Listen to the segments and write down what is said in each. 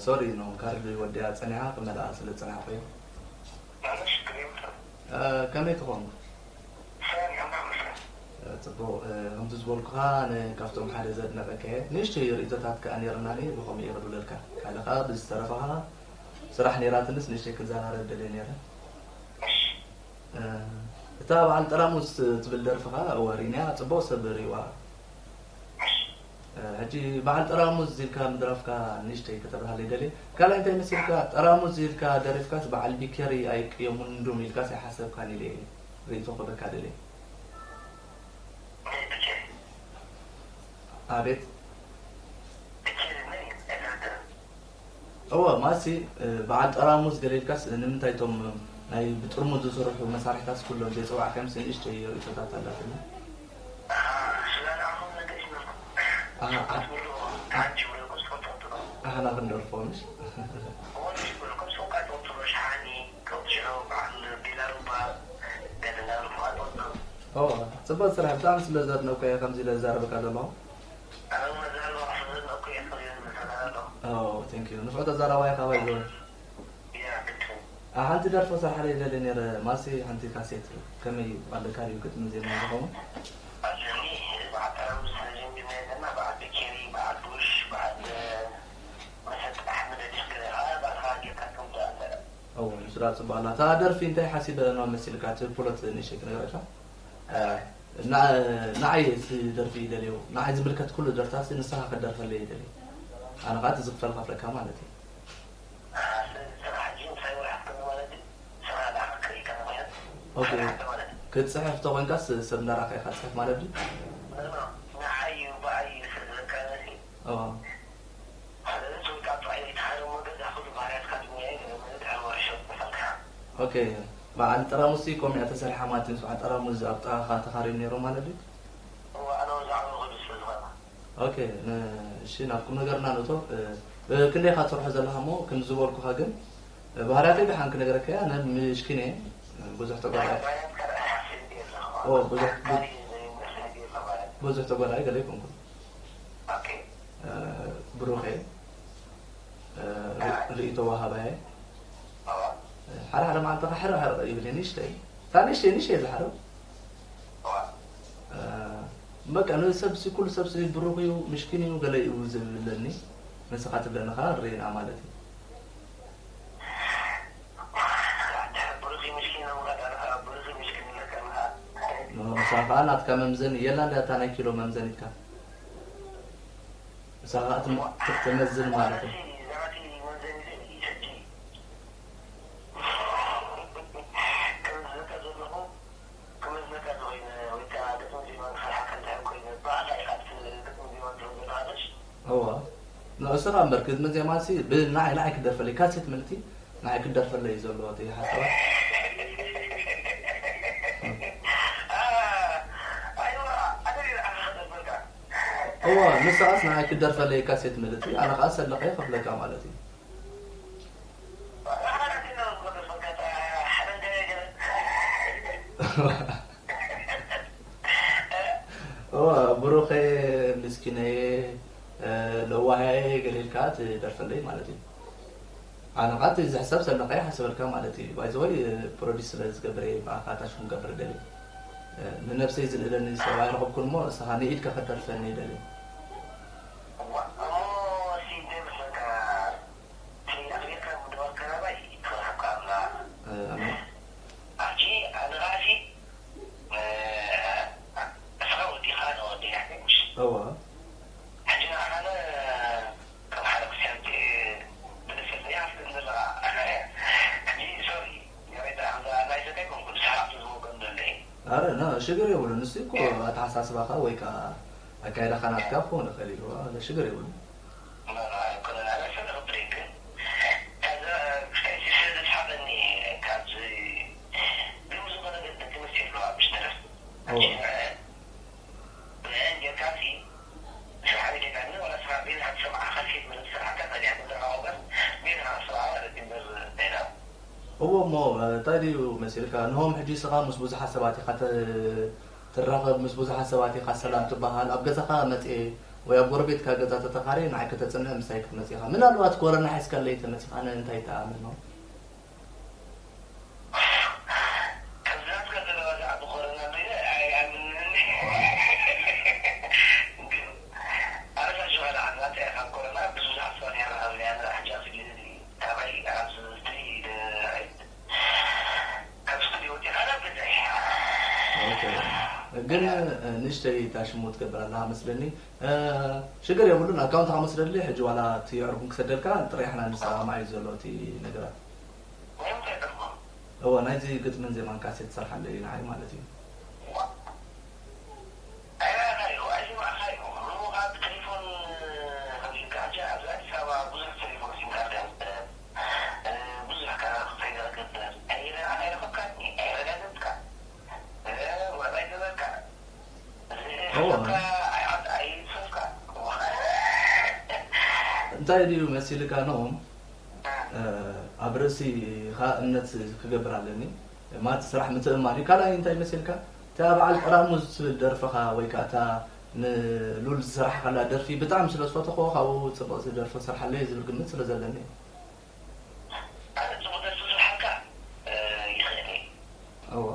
ሶሪ ነው ካርድ ወዲያ ጸኒሓ ክመልኣ ስለ ዝጸናሕኩ እየ። ከመይ ትኾኑ? ጽቡቕ። ከምቲ ዝበልኩኻ ኣነ ካብቶም ሓደ ዘድነቐካ እየ። ንእሽተይ ርእይቶታት ከኣ ነይርናኒ ብኸምኡ እየ ክድውለልካ። ካልእ ከኣ ብዝተረፈኻ ስራሕ ነይራትንስ ንእሽተይ ክንዘራረብ ደልየ ነይረ። እታ በዓል ጠራሙዝ ትብል ደርፍኻ እወ ሪእናያ፣ ጽቡቕ ሰብ ርእይዋ። ሕጂ በዓል ጠራሙዝ ኢልካ ምድራፍካ ንእሽተይ ከተብርሃለይ ደልየ። ካልኣይ እንታይ መሲልካ ጠራሙዝ ኢልካ ደሪፍካስ በዓል ቢኬሪ ኣይቅየሙን ዱም ኢልካስ ኣይሓሰብካን ኢለ እየ ርእይቶ ክህበካ ደልየ። ኣቤት። እወ ማሲ በዓል ጠራሙዝ ገለ ኢልካስ ንምንታይ እቶም ናይ ብጥርሙዝ ዝስርሑ መሳርሕታት ኩሎም ዘይፀዋዕካዮምስ ንእሽተይ ርእይቶታት ኣላትኒ። ኣህና ክንደርፎ ምሽ? ጽቡቅ ስራሕ ብጣዕሚ ስለ ዘድነኩ እየ ከምዚ ኢለ ዝዛረበካ ዘለኹ። ንፍዑ ተዛራባይ ካባይ ዘወ ሓንቲ ደርፎ ስራሕ ላይ ደሊ ነረ ማሲ ሓንቲ ካሴት ከመይ ኣለካ ድዩ ግጥሚ ዜማ ዝኸውን? እዎ ንሱ ዳ ጽቡቅ ኣላ እታ ደርፊ እንታይ ሓሲበ ነው መሲልካ እቲ ፕሎት ንእሽተይ ክነግረካ። ንዓይ እቲ ደርፊ ይደልዮ ንዓይ ዝምልከት ኩሉ ደርፍታት ንስኻ ክደርፈለይ ይደልዮ። ኣነ ከዓ እቲ ዝክፈል ከፍለካ ማለት እዩ። ክትፅሕፍ ተኮንካስ ሰብ እንዳራካ ኢካ ፅሕፍ ማለት ድዩ? ኦኬ በዓል ጠራሙዝ ሲ ኮሚያ ተሰሪሓ ማለት እዩ። በዓል ጠራሙዝ ኣብ ጥቃካ ተኻርዮም ነይሮም ማለት ድዩ? ኦኬ እሺ ናብ ቁም ነገርና ንእቶ። ክንደይ ኢካ ትሰርሖ ዘለካ እሞ ከም ዝበልኩካ ግን ባህርያተይ ደሓን ክነግረካ እያ። ኣነ ምሽኪን እየ። ብዙሕ ተጓዳይ ብዙሕ ተጓዳይ ገለ ይኮንኩ። ብሩኸ ርእቶ ዋሃባየ ሓደ ሓደ መዓልቲ ከሕርቕ ሕርቕ ይብል ንእሽተይ እታ ንእሽተይ ንእሽተይ ዝሓርቕ በቃ ንሰብሲ ኩሉ ሰብሲ ብሩኽ እዩ ምሽኪን እዩ ገለ እዩ ዝብለኒ ንስኻ ትብለኒ ከዓ ርኢና ማለት እዩ። ምሳኻ ናትካ መምዘኒ የላ እንዳ እታ ናይ ኪሎ መምዘኒትካ ምሳኻ ትመዝን ማለት እዩ። እዋ ንእስኻ እምበር ግጥሚ ዜማሲ ብናይ ንዓይ ክደርፈለይ ካሴት ምልቲ ንዓይ ክደርፈለይ እዩ ዘሎ እቲ ሓሳባት። እዋ ንስኻስ ንዓይ ክደርፈለይ ካሴት ምልቲ ኣነ ከዓ ሰለኸ ከፍለካ ማለት እዩ። ብሩኸ ምስኪነየ ለዋሃየ ገለ ኢልካ ትደርፈለይ ማለት እዩ። ኣነ ከዓ እቲ ዝሕሰብ ሰለካ ይሓስበልካ ማለት እዩ። ባይዘወይ ፕሮዲስ ስለ ዝገብር እየ ብኣኻ ኣታች ክንገብር ደልየ። ንነብሰይ ዝንእደኒ ሰብ ኣይረኸብኩን እሞ ንስኻ ንኢድካ ክትደርፈኒ ይደልየ። ኣረ ሽግር የብሉ ንሱ እኮ ኣተሓሳስባኻ ወይ ከዓ ኣካይዳኻ ናትካ ክኸውን ይኽእል እዩ። ሽግር የብሉ። እዎ እሞ እንታይ ድዩ መሲልካ ንሆም ሕጂ ስኻ ምስ ብዙሓት ሰባት ኢኻ ትራኸብ ምስ ብዙሓት ሰባት ኢኻ ሰላም ትበሃል ኣብ ገዛኻ መፅኤ ወይ ኣብ ጎረቤትካ ገዛ ተተኻርየ ንዓይ ከተጽንዕ ምሳይ ክትመጽእ ኢኻ። ምናልባት ኮረና ሒዝካለይ ተመጺኻ ኣነ እንታይ ይጠዓመኒ? ከምዚ ናትካ ዘለዋ ሰዓት ኮረና ኣሎ ኢለ ኣይኣምንን። ግን ኣረጋግጽ በላ፣ ናጻ ኢኻ። ኮረና ብዙሕ ኣስፋልት ያረኸብና ያለ ሕጂ ኣብዚ ግዜ እዚ ካባይ ኣብ ስትሪ ደ-፣ ካብ ስቱዲዮ ወጺኻ ናብ ገዛይ። ኦኬ። ግን፣ እ፣ ንእሽተይ እታ ሽሙ ትገብር ኣለኻ መስለኒ። እ፣ ሽግር የብሉን። ኣካውንትኻ መስለሊ፣ ሕጂ ዋላ እቲ የዕርፉን ክሰደልካ፣ ጥርያሕና ንሰማማዕ እዩ ዘሎ እቲ ነገራት። ናይ ምንታይ ዕርፉን? እወ፣ ናይዚ ግጥምን ዜማን ካሴት ትሰርሓለይ ንዓይ ማለት እዩ። ዋ። ኣይረኣኻዮ፣ ኣይሰማዕኻዮ። ሩሙኻ ብቴሌፎን ከፊልካ፣ ሕጂ ኣብዚ ኣዲስ ኣበባ ብዙሕ ቴሌፎን ሲም ካርድ ኣይምስጠን። እ፣ ብዙሕ ከ ክፈይዳ ዝገብር። ኣይረ-፣ ኣይረኸብካኒ፣ ኣይረጋገጽካ። እ፣ ዋላ ኣይገበርካ። እዚ እወ። ሕቶካ ኣይ-፣ ኣይጽፈፍካ። እንታይ ድዩ መሲልካ ነኦም? እ፣ ኣብ ርእሲኻ እምነት ክገብር ኣለኒ። ማለት ስራሕ ምትእምማን እዩ። ካልኣይ እንታይ መሲልካ? እታ በዓል ጠራሙዝ ትብል ደርፍኻ ወይ ከኣ እታ ንሉል ዝሰራሕካላ ደርፊ ብጣዕሚ ስለ ዝፈተኽዎ ካብኡ ጽብቕቲ ደርፊ ክሰርሓለይ ዝብል ግምት ስለ ዘለኒ እዩ። ኣነ ጽቡቕ ደርፊ ዝብልካ፣ እ፣ ይኽእል እየ። እወ።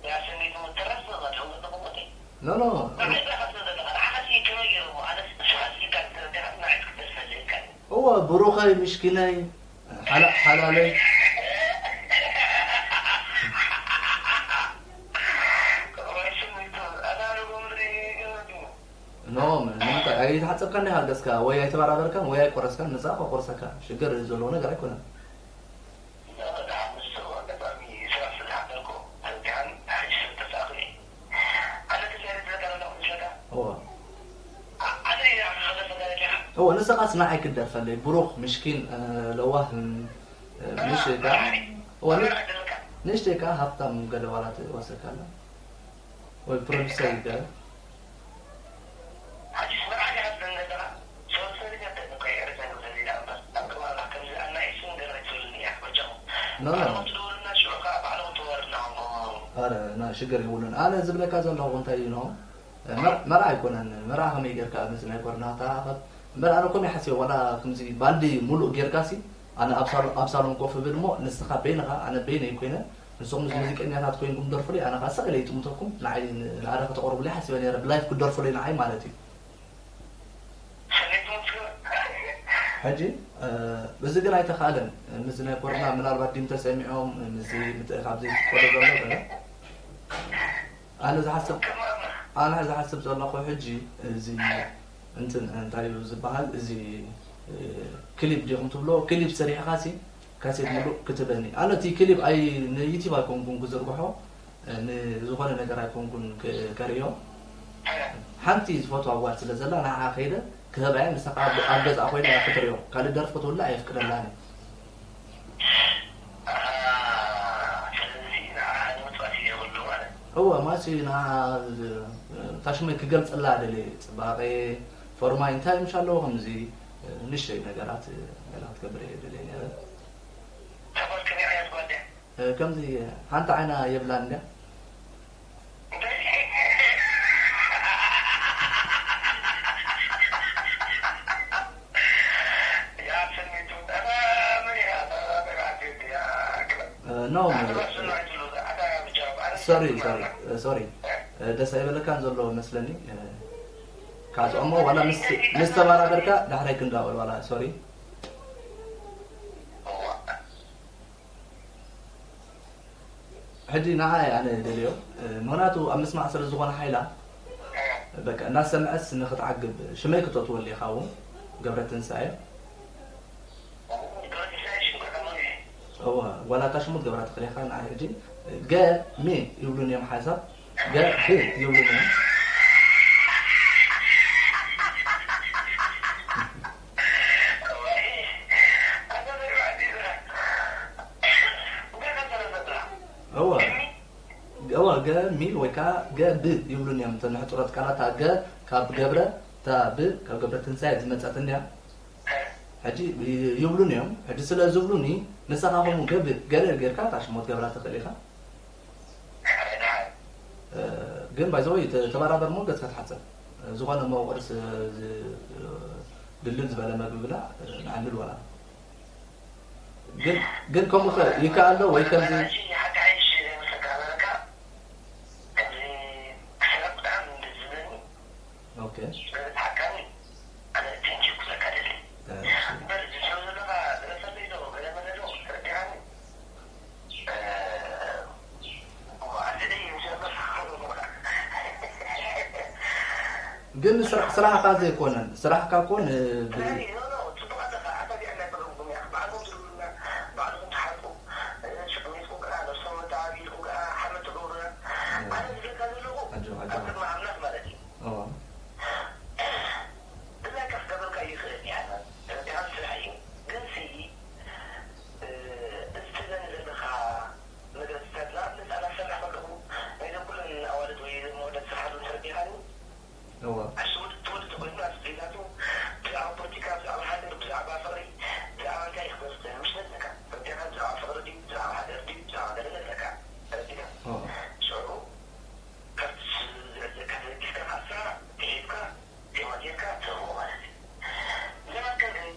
ያ ስኒት ምትረፍ ማለት እውን ጽቡቕ እዩ። ኖ፣ ኖ። ንዓይ ጥራሕ ስለ ዘለኻ፣ ንዓኻሲ ከመይ ገይሮሞ? ኣነስ ንስኻ ስኢልካ እንተረዲኻስ ንዓይ ክትደርፈለይ ኢልካኒ። እወ፣ ብሩኸይ፣ ምሽኪነይ፣ ሓላ-፣ ሓላለይ። እዋይ ስኒት፣ ኣታ ርጉም ምድሪ ገበርኩ። ኖ፣ ም-፣ ንምንታይ? ኣይተሓጸብካን ዲኻ ገጽካ? ወይ ኣይተበራበርካን ወይ ኣይቆረስካን፣ ንስኻ ከቁርሰካ። ሽግር ዘለዎ ነገር ኣይኮነን። ኖ፣ ደሓን ንሱ ኣጋጣሚ ስራሕ ስለ ዝሓደርኩ፣ እንተን ሕጂ ሰብ ተሳእኹ እየ። ኣነ ተሰይረ ዝለካ ዘለኹ ምስለካ? እወ። ኣ-፣ ኣነ እየ ንዓኻ ክደርፈካ ደሊኻ? እወ፣ ንስኻስ ንዓይ ክትደርፈለይ፣ ብሩኽ፣ ምሽኪን፣ እ፣ ለዋህ፣ እ፣ እ፣ ንእሽተይ ከኣ፣ መራሒ፣ እወ፣ ን-፣ መራሒ ዘለካ? ንእሽተይ ከኣ ሃብታም ገለ ዋላ ትወሰካ ኣላ። ወይ ፕሮዲሰር ይገረ። ሓዲስ መርዓ ዲኻ ትብለኒ ዘለኻ? ሶሪ፣ ሶሪ፣ ሶሪ፣ እኮ ይቕሬታ ንብለኒ ኢላ እምበር፣ ኣብ ቅድሚ ኣምላኽ ከምዚ ኣናኢስን ገለ ኣይትብሉኒ እያ፣ በጃኹም። ኖ፣ ኖ። ባዕልኹም ትድውሉልና፣ ሽዑ ከኣ ባዕልኹም ትወርድና ኾንኩም። ኣረ፣ ና፣ ሽግር የብሉን። ኣነ ዝብለካ ዘለኹ እንታይ እዩ፣ ኖ? መር-፣ መርዓ ኣይኮነን። መርዓ ከመይ ጌርካ ኣብዚ ናይ ኮረና ክትዓቐብ? እምበር ኣነ ከምኡ ይሓስብ፣ ዋላ ከምዚ ባልዲ ሙሉእ ጌርካሲ፣ ኣነ ኣብ ሳሎ-፣ ኣብ ሳሎን ኮፍ እብል እሞ፣ ንስኻ በይንኻ፣ ኣነ በይነይ ኮይነ፣ ንስኹም ምስ ሙዚቀኛታት ኮይንኩም ደርፉለይ፣ ኣነ ኸዓ ስቕ ኢለ ይጥምተኩም፣ ንዓይ ን-፣ ንኣዳ ከተቕርቡለይ ሓሲበ ነይረ፣ ብላይፍ ክትደርፉለይ ንዓይ ማለት እዩ። ሕጂ፣ እ፣ እዚ ግን ኣይተኻእለን። ምስዚ ናይ ኮሮና ምናልባት ድም ተሰሚዖም፣ ምስዚ ምትእኻብ ዘይፍቀዶ ዘሎ ገለ። ኣነ ዝሓስብ፣ ኣነ ዝሓስብ ዘለኹ ሕጂ እዚ እንትን እንታይ እዩ ዝበሃል፣ እዚ፣ እ፣ ክሊፕ ዲኹም ትብሎ፣ ክሊፕ ሰሪሕኻሲ ካሴት ሙሉእ ክትበኒ። ኣነ እቲ ክሊፕ ኣይ-፣ ንዩቲብ ኣይኮንኩን ክዝርግሖ፣ እ፣ ንዝኾነ ነገር ኣይኮንኩን ክ-፣ ከርእዮ። ሓንቲ ዝፈትዋ ጓል ስለ ዘላ ንዓኣ ከይደ ክህባ እየ፣ ንሳ ከዓ ኣብ፣ ኣብ ገዝኣ ኮይና እያ ክትርእዮ። ካልእ ደርፊ ክትውልዕ ኣየፍቅደላን እየ። ኣሃ፣ ስለዚ ንዓኣ ንምጥፋእ እዩ ኩሉ ማለት። እወ፣ ማሲ ንዓኣ፣ እ፣ እታ ሽመይ ክገልጸላ ደልየ፣ ጽባቐ፣ ፎርማይ እንታይ ምሽ ኣለዎ ከምዚ፣ እ፣ ንእሽተይ ነገራት፣ እ፣ ገላ ክትገብር እየ ደልየ ነይረ። እታ ጓል ከመይ ዓይነት ጓል ድያ? እ፣ ከምዚ ሓንቲ ዓይና የብላን እንድያ። እ፣ ኖ፣ ሶሪ፣ ሶሪ፣ እ፣ ሶሪ። እ፣ ደስ ኣይበለካን ዘሎ መስለኒ። እ፣ ካትዖሞ ዋላ ምስ፣ ምስ ተባራበርካ ዳሕራይ ክንዳወል ዋላ፣ ሶሪ። ሕጂ ንዓይ ኣነ ደልዮ፣ ምኽንያቱ ኣብ ምስማዕ ስለ ዝኾነ ሓይላ፣ በቃ እናሰምዐስ ንኽትዓግብ ሽመይ ክተእትወሉ ኢኻ እውን፣ ገብረትንሳኤ። እወ፣ ዋላ እታ ሽሙ ትገብራ ትኽእል ኢኻ። ንዓይ ሕጂ ገ ሚ ይብሉን እዮም ሓሳብ፣ ገ ብ ይብሉን እዮም። እወ፣ እወ፣ ገ ሚ ወይ ከዓ ገ ብ ይብሉን እዮም። እተን ሕጹረት ቃላት፣ እታ ገ ካብ ገብረ፣ እታ ብ ካብ ገብረ ትንሳኤ ዝመጸት እንድያ። ሕጂ ይ-፣ ይብሉን እዮም። ሕጂ ስለ ዝብሉኒ፣ ንስኻ ከምኡ ገ ብ ገለ ጌርካ እታ ሽሞት ገብራ ትኽእል ኢኻ። እ፣ ግን ባይ ዘ ወይ ተ-፣ ተበራበር እሞ ገጽካ ትሓጽብ። እ፣ ዝኾነ መወቕርስ ድልል ዝበለ መግቢ ብላ ንዓንብል ወላ ግን ግን ከምኡ ከ ይከኣል ዶ ወይ ከምዚ ሓካይሽ ዘይመስለካ ነበረካ ከምዚ ክሰብ ብጣዕሚ ደስ ዝብለኒ ኦኬ በብትሓካኒ ኣነ ቴንኪ ክብለካ ደሊ እሺ እምበር እዚ ትብሎ ዘለኻ ገለሰለይ ዶ ገለመለ ዶ ተረዲኻኒ ግን ስራሕካ ዘይኮነን ስራሕካ ኮን መግለፂታት ንኣብነት ኣነ ክሰርሕ ከለኹ ናይ ኩለን ኣዋልድ ወይ እዘን መወዳት ስራሕ ዶ ተረዲኻኒ እዋ ዓርሲ ወዲ ተወዲ ተኾይኑ ኣስቤዛቱ ብዛዕባ ፖለቲካ ብዛዕባ ሃገር ብዛዕባ ፍቕሪ ብዛዕባ እንታይ ክመፅእ ምሽ ነግረካ ተረዲኻ ብዛዕባ ፍቕሪ ድዩ ብዛዕባ ሃገር ድዩ ብዛዕባ ገለ ነግረካ ተረዲኻ እዋ ሽዑ ካብቲ ዝዕዘካ ተበጊስካ ካሳ ትሒዝካ ዜማ ጌርካ ትህቦ ማለት እዩ። ንዘመትካ ግን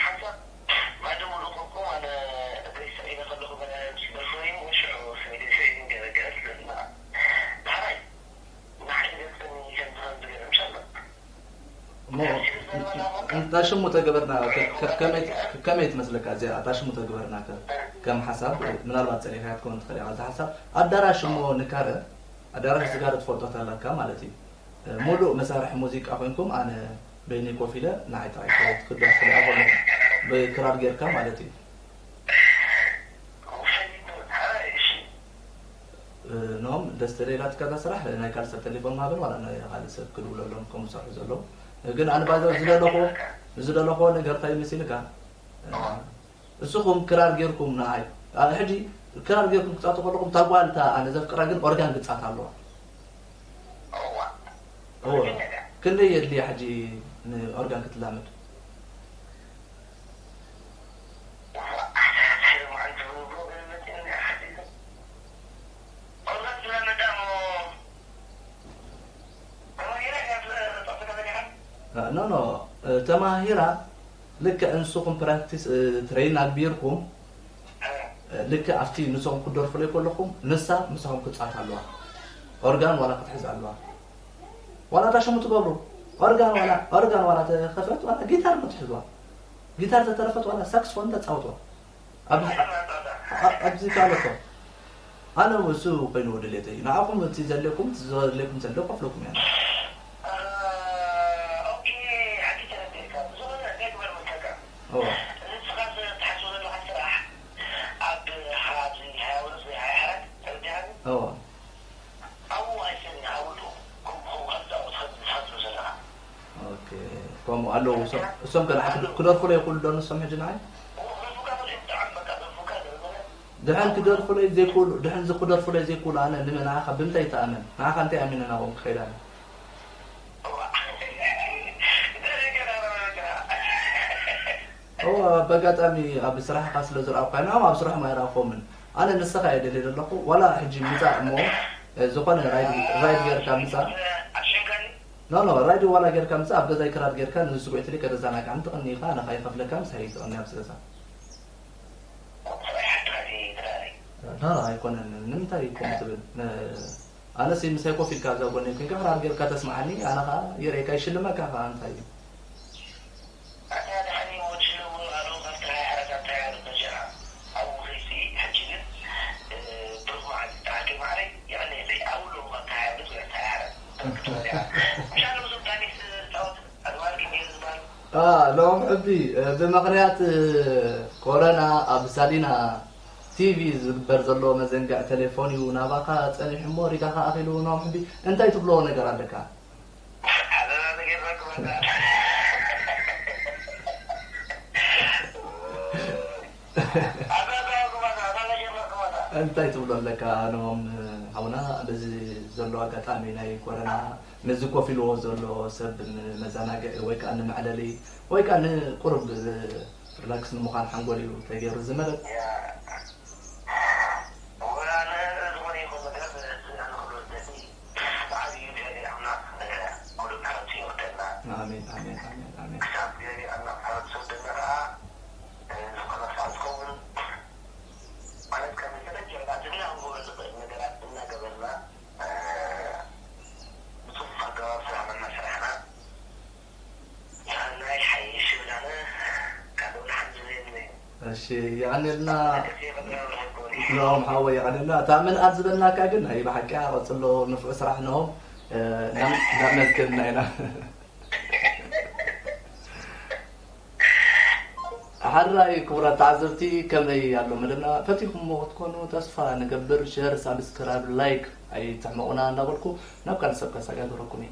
ሓንሳብ ማይ ደሞ ልእኮኩም ኣነ እግረይ ስዒነ ከለኹ ገለ ምስ ደርፎ እዩ እሞ ሽዑ ስዒነ ስዒነ ገለ ገለ ስለ ዝበላ ዳሕራይ ንዓይ ዝገርጸኒ ከምዚ ከምዚ ገለ ምሻሎ እሞ እታ ሽሙ ተግበርና ከመይ ትመስለካ እዚኣ እታ ሽሙ ተግበርና ከም ሓሳብ ምናልባት ፀሊእካያ ትከውን ትኽእል ኢኻ እዚ ሓሳብ ኣዳራሽ እሞ ንካረ ኣዳራሽ ዝጋረ ትፈልጦ ተለካ ማለት እዩ ሙሉእ መሳርሒ ሙዚቃ ኮይንኩም ኣነ በይነይ ኮፍ ኢለ ንዓይ ጥራይ ክዳስ ክልኣ ኮነ ብክራር ጌርካ ማለት እዩ ኖም ደስ ተለይላትካ እዛ ስራሕ ናይ ካልእ ሰብ ተሌፎን ማበል ዋላ ናይ ካልእ ሰብ ክድውለሎም ከም ዝሰርሑ ዘለዉ ግን ኣነ ባይዘ ዝደለኹዎ ዝደለኹዎ ነገር እንታይ መሲልካ እስኹም ክራር ጌርኩም ንዓይ ሕጂ ክራር ጌርኩም ክትጻወቱ ከለኹም እታ ጓል እታ ኣነ ዘፍቅራ ግን ኦርጋን ክትጻወት ኣለዋ እወ ክንደይ የድልያ ሕጂ ንኦርጋን ክትላመድ ኖ ኖ ተማሂራ ልክዕ ንስኹም ፕራክቲስ ትሬን ኣግቢርኩም ልክዕ ኣብቲ ንስኹም ክትደርፉለይ ከለኹም ንሳ ምሳኹም ክትፃወት ኣለዋ ኦርጋን ዋላ ክትሕዝ ኣለዋ ዋላ እታ ሽሙ ትገብሩ ኦርጋን ዋላ ኦርጋን ዋላ ተኸፈት ዋላ ጊታር ዶ ትሕዝዋ ጊታር ተተረፈት ዋላ ሳክስፎን ተፃወትዋ ኣብዚ ካልኦቶ ኣነ እሱ ኮይኑ ድሌተይ ንዓኹም እቲ ዘለኩም እቲ ዘለኩም ዘሎ ከፍለኩም እያ ከምኡ ኣለዉ እሶም ከ ክደርፉለይ ይኽእሉ ዶ ንሶም ሕጂ ንዓይ ድሕን ክደርፉለይ ዘይክእሉ ድሕን እዚ ክደርፉለይ ዘይክእሉ ኣነ ንመን ንዓኻ ብምንታይ ይተኣመን ንዓኻ እንታይ ኣሚነ ናብኦም ክኸይድ ኣነ እወ በጋጣሚ ኣብ ስራሕኻ ስለ ዝረኣኳ ንዕኦም ኣብ ስራሖም ኣይረኣኽዎምን ኣነ ንስኻ እየ ደልየ ዘለኹ ዋላ ሕጂ ምፃእ እሞ ዝኾነ ራይድ ጌርካ ምፃእ ኖ ኖ ራይድ ዋላ ጌርካ ምፃእ ኣብ ገዛይ ክራር ጌርካ ንስጉዒትሊ ከተዘናግዓኒ ትቐኒ ኢኻ ኣነ ከይኸፍለካ ምሳይ ትቐኒ ኣብዚ ገዛ ኖ ኣይኮነን ንምንታይ ከምኡ ትብል ኣነስ ምሳይ ኮፍ ኢልካ ኣብዛ ጎነይ ኮንካ ክራር ጌርካ ተስምዓኒ ኣነ ኸዓ የርእየካ ይሽልመካ ኸዓ እንታይ እዩ ሎም ሕቢ ብምኽንያት ኮረና ኣብ ሳዲና ቲቪ ዝግበር ዘሎ መዘንግዕ ቴሌፎን እዩ ናባኻ ጸኒሑ እሞ ሪጋኻ ኣኺሉ ኖምሕቢ እንታይ ትብሎ ነገር ኣለካ? እንታይ ትብሎ ኣለካ ኖም ሓውና በዚ ዘሎ ኣጋጣሚ ናይ ኮረና ነዚ ኮፍ ኢልዎ ዘሎ ሰብ ንመዘናግዒ ወይ ከዓ ንመዕለሊ ወይ ከዓ ንቁሩብ ሪላክስ ንምዃን ሓንጎል እዩ ተገይሩ እዚ መደብ። እወ ኣነ ዝኾነ ይኹን ነገር ንኽብሎ ዝደሊ ብዓብዩ እግዚኣብሔር ኣምላኽ እሺ፣ የቐንየልና። ኖም ሓወይ፣ የቐንየልና። እታ መልኣት ዝበልናካ ግን ናይ ብሓቂ ቀጽሎ፣ ንፉዕ ስራሕ ነው። እ፣ እናም-፣ እናመስገንና ኢና። ሓራይ ክቡራት ተዓዘብቲ፣ ከመይ ኣሎ መደብና? ፈቲኹምዎ ክትኮኑ ተስፋ ንገብር። ሸር፣ ሳብስክራይብ፣ ላይክ ኣይትሕመቑና እንዳበልኩ ናብ ካልእ ሰብ ከሰጋግረኩም እየ።